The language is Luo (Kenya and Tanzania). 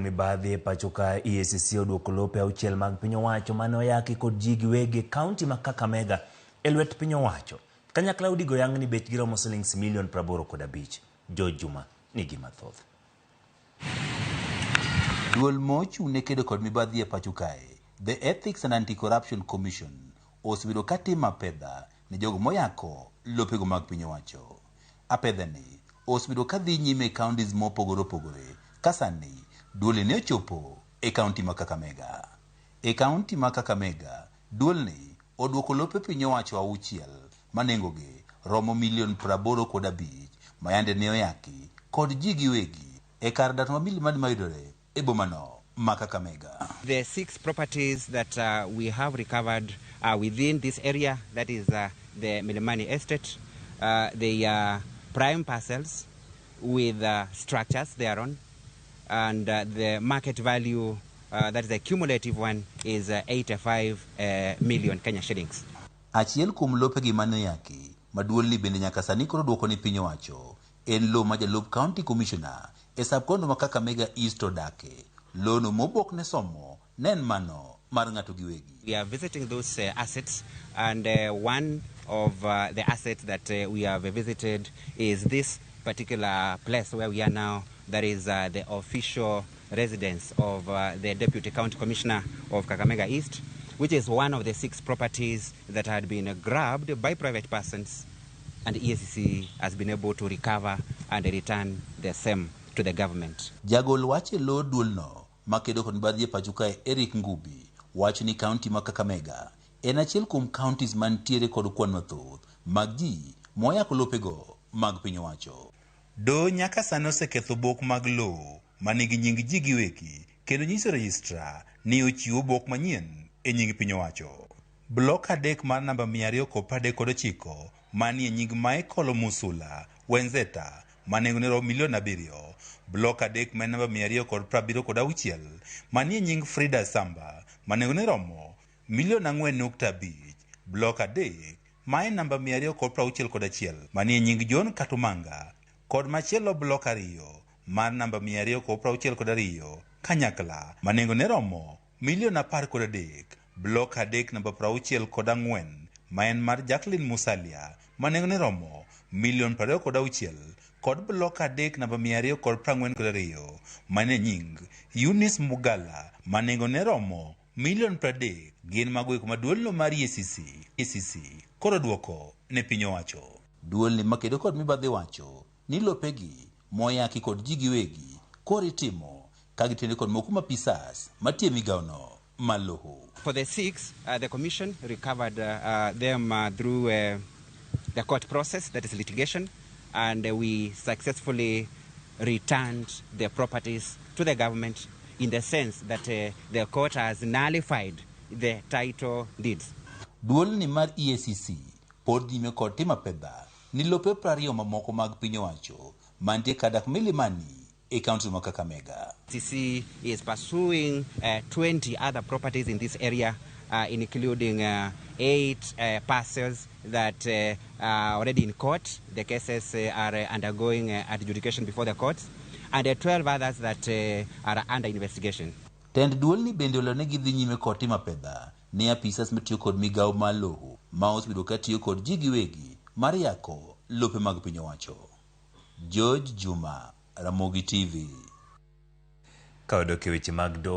mibadhi e pacho ka EACC oduoko lope auchiel mag piny owacho mane oyaki kod ji giwegi e kaunti ma Kakamega e lwet piny owacho. Kanyakla udigo yang ni bechgi romo silings milion 85. George Juma nigi mathoth. Duol mochung' ne kedo kod mibadhi e pacho kae, The Ethics and Anti-Corruption Commission, osebedo ka timo apedha ne jogo moyako lopego mag piny owacho. Apedha ni osebedo ka dhi nyime e counties mopogore opogore ka sani duolni ne ochopo e kaunti ma Kakamega. E kaunti ma Kakamega, duolni oduoko lope piny owacho auchiel ma nengogi romo milion 85 ma yande ne oyaki kod ji giwegi e kar dak ma Milimani mayudore e bomano ma Kakamega. The six properties that we have recovered are within this area, that is the Milimani Estate. They are prime parcels with structures thereon, and the market value, that is the cumulative one, is 85 million Kenya shillings. Achiel kuom lopegi mane oyaki ma duolni bende nyaka sani koro duoko ni piny owacho en lowo ma jalup county commissioner e sub-county ma Kakamega East odake. Lono mobok ne somo ne en mano mar ng'ato giwegi. We are visiting those assets, and one of the assets that we have visited is this particular place where we are now. That is the official residence of the Deputy County Commissioner of Kakamega East, which is one of the six properties that had been grabbed by private persons, and EACC has been able to recover and return the same to the government. Jagol wach e lo duolno makedo kod mibadhi e pacho kae Eric Ngubi wacho ni kaunti ma Kakamega en achiel kuom counties mantiere kod kwan mathoth mag ji moyako lopego mag piny owacho. Doho nyaka sani oseketho obok mag lowo manigi nying ji giwegi kendo nyiso registrar ni ochiw obok manyien e nying piny owacho. Blok adek mar namba 239 manie nying Michael Musula Wenzeta ma nengone romo milion 7. Blok adek ma en namba 276 manie nying Frida Samba ma nengone romo milion 4.5. Blok adek ma en namba 261 manie nying John Katumanga kod machielo blok ariyo mar namba 262 kanyakla ma nengone romo milion 13. Blok adek namba 64 ma en mar Jacqueline Musalia ma nengone romo milion 26 kod blok adek namba 242 mane nying Eunice Mugala ma nengone romo milion 30 gin mago eko ma duolno mar EACC koro duoko ne piny owacho. Duolni makedo kod mibadhi wacho ni lopegi moyaki kod ji giwegi koro itimo ka gitende kod moko ma apisas matiyo e migawono mar lowo. For the six, the commission recovered them through the court process, that is litigation, and we successfully returned the properties to the government in the sense that the court has nullified the title deeds. Duolni mar EACC pod nyime kod timo apedha ni lope 20 mamoko mag piny owacho mantie kar dak Milimani e kaunti ma Kakamega. EACC is pursuing 20 other properties in this area, including eight parcels that are already in court. The cases are undergoing adjudication before the courts, and 12 others that are under investigation. Tend duolni bende olero ni gidhi nyime kod timo apedha ne apisas matiyo kod migawo mar lowo ma osebedo ka tiyo kod ji giwegi mar yako lope mag piny owacho. George Juma, Ramogi TV. Ka wadok e weche mag doho.